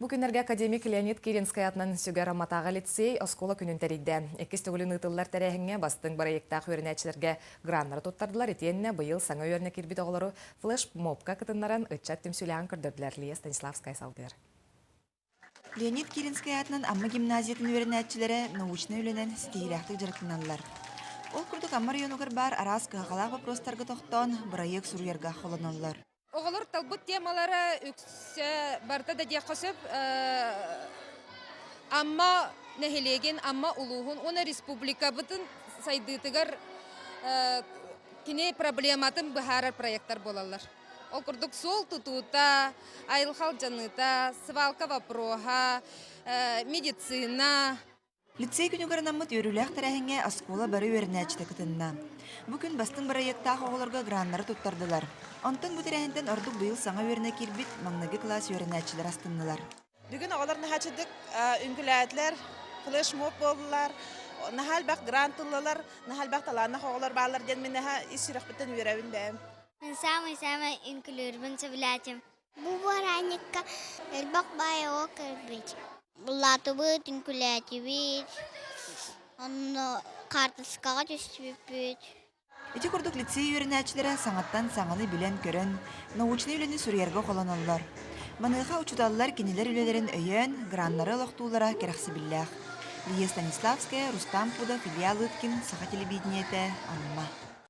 Бу күннэргэ академик Леонид Киринскай атынан сүгэр Амматааҕы лицей оскуола күнүн тэрийдэ. Иккис төгүлүн ыытыллар тэрээһиҥҥэ бастыҥ бырайыактаах үөрэнээччилэргэ граннары туттардылар итиэннэ быйыл саҥа үөрэнэ киирбит оҕолору флеш-мобка кытыннаран ыччат түмсүүлээҕин көрдөрдүлэр. Лия Станиславская салгыыр. Леонид Киринскай аатынан Амма гимназиятын үөрэнээччилэрэ научнай үлэнэн ситиһиилээхтик дьарыктаналлар. Ол курдук Амма районугар баар араас кыһалҕалаах боппуруостарга тохтоон, бырайыак суруйарга холоноллор. Оҕолор талбыт темалара үксэ барыта да диэххэ сөп. Амма нэһилиэгин, Амма улууһун уонна республикабытын сайдыытыгар кини проблематын быһаарар проекттар буолаллар. Ол курдук суол тутуута, айылҕа алдьаныыта, свалка вопроһа, медицина. Лицей күнүгэр анаммыт үөрүүлээх тэрээһиҥҥэ оскуола бары үөрэнээччитэ кытынна. Бу күн бастыҥ бырайыактаах оҕолорго граннары туттардылар. Онтон бу тэрээһинтэн ордук быйыл саҥа үөрэнэ киирбит маҥнайгы кылаас үөрэнээччилэрэ астыннылар. Бүгүн оҕолор наһаа үҥкүүлээтилэр, флешмоб буоллулар, наһаа элбэх грант ыллылар, наһаа элбэх талааннаах оҕолор бааллар диэн мин наһаа ис сүрэхпиттэн үөрэбин бэйэм. Мин саамай-саамай үҥкүүлүүрбүн сөбүлээтим. Бу бырааһынньыкка элбэх баай оҕо кэлбит. Былаатыбыт, үҥкүүлээтибит, онно хаартыскаҕа түспүппүт. Ити курдук лицей үөрэнээччилэрэ саҥаттан саҥаны билэн-көрөн, научнай үлэни суруйарга холоноллор. Маныаха учууталлар кинилэр үлэлэрин өйөөн, граннары олохтууллара кэрэхсэбиллээх. Лия Станиславская, Рустам Пудов, Илья Лыткин, Саха телевидениетэ, Амма.